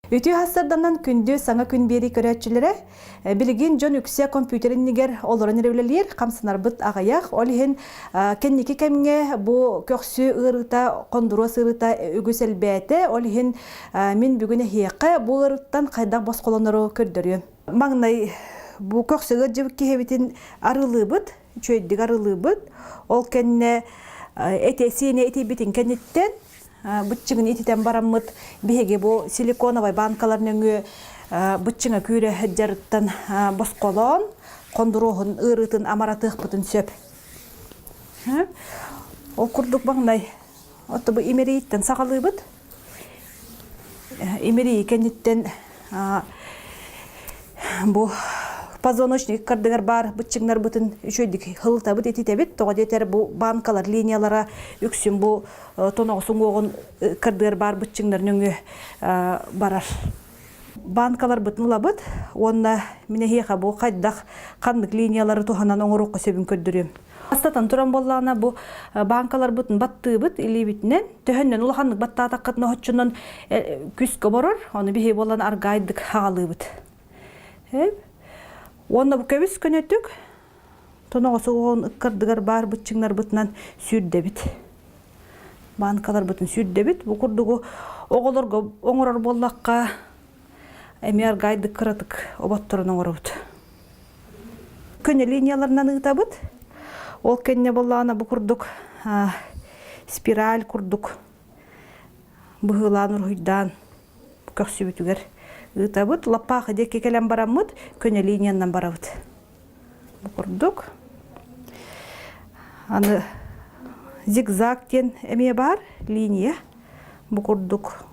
Үтүө сарсыарданан күндү саҥа күн биэрии көрөөччүлэрэ, билигин дьон үксэ компьютер иннигэр олорон эрэ үлэлиир, хамсанарбыт аҕыйах. Ол иһин кэнники кэмҥэ бу көхсү ыарыыта, хондуруос ыарыыта үгүс элбээтэ. Ол иһин мин бүгүн эһиэхэ бу ыарыыттан хайдах босхолонору көрдөрүөм. Маҥнай бу көхсү ыалдьыбыт киһибитин арылыыбыт, үчүгэйдик арылыыбыт. Ол кэннэ эти-сиини итийбитин кэнниттэн быччыҥын ититэн бараммыт биһиги бу силиконовай банкалар нөҥүө быччыҥа күүрэ сылдьарыттан босхолоон хондуруоһун ыарыытын амаратыахпытын сөп. Ол курдук маҥнай отто бу имирииттэн саҕалыыбыт. Имирии кэнниттэн Бу позвоночник кардыгар баар быччыҥнарбытын үчүгэйдик хылытабыт, ититэбит. Тоҕо диэтэр бу банкалар линиялара үксүн бу тоноҕос уҥуоҕун кардыгар баар быччыҥнар нөҥүө барар. Банкаларбытын ылабыт уонна мин эһиэхэ бу хайдах ханнык линиялары туһанан оҥоруохха сөбүн көрдөрүөм. Бастатан туран буоллаҕына бу банкаларбытын баттыыбыт илиибитинэн төһөннөн улаханнык баттаатаххытына оччонон күскэ оборор, ону биһи буолан аргаайдык хаҕалыыбыт. Уонна бу көбүс көнөтүк тоноҕос уоҕун ыккардыгар баар быччыҥнарбытынан сүүрдэбит. Банкаларбытын сүүрдэбит. Бу курдугу оҕолорго оҥорор буоллахха эмиэ аргаайдык кыратык оботторон оҥоробут. Көнө линияларынан ыытабыт. Ол кэннэ буоллаҕына бу курдук спираль курдук быһыылаан уруһуйдаан көхсүбүтүгэр ыытабыт. Лаппаахы диэки кэлэн бараммыт көнө линиянан барабыт. Бу курдук. Аны зигзаг диэн эмиэ баар линия. Бу курдук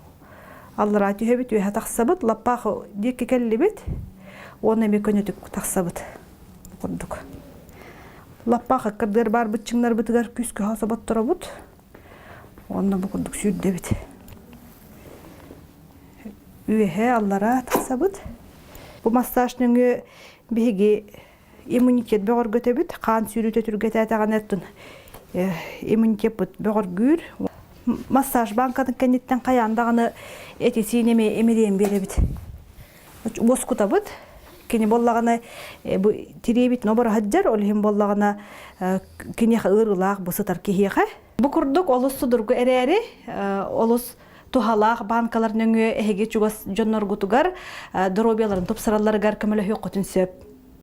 аллараа түһэбит, үөһэ тахсабыт, лаппаах диэки кэллибит уонна эмиэ көнөтүк тахсабыт. Бу курдук. Лаппаах ыккардыар баар быччыҥнарбытыгар күүс-көһө соботторобут. Уонна бу курдук сүүрдэбит. Үөһэ аллараа тахсабыт. Бу массаж нөҥүө биһиги иммунитет бөҕөргөтөбүт, хаан сүүрүүтэ түргэтээтэҕинэ оттон иммунитеппыт бөҕөргүүр. Массаж банкатын кэнниттэн хайаан даҕаны эти-сиини эмиэ имириэн биэрэбит. Уоскутабыт. Кини буоллаҕына бу тириэбит ноборо сылдьар, ол иһин буоллаҕына киниэхэ ыарыылаах бу сытар киһиэхэ. Бу курдук олус судургу эрээри, олус туһалаах банкалар нөҥүө эһиги чугас дьонноргутугар доруобуйаларын тупсаралларыгар көмөлөһүөххүтүн сөп.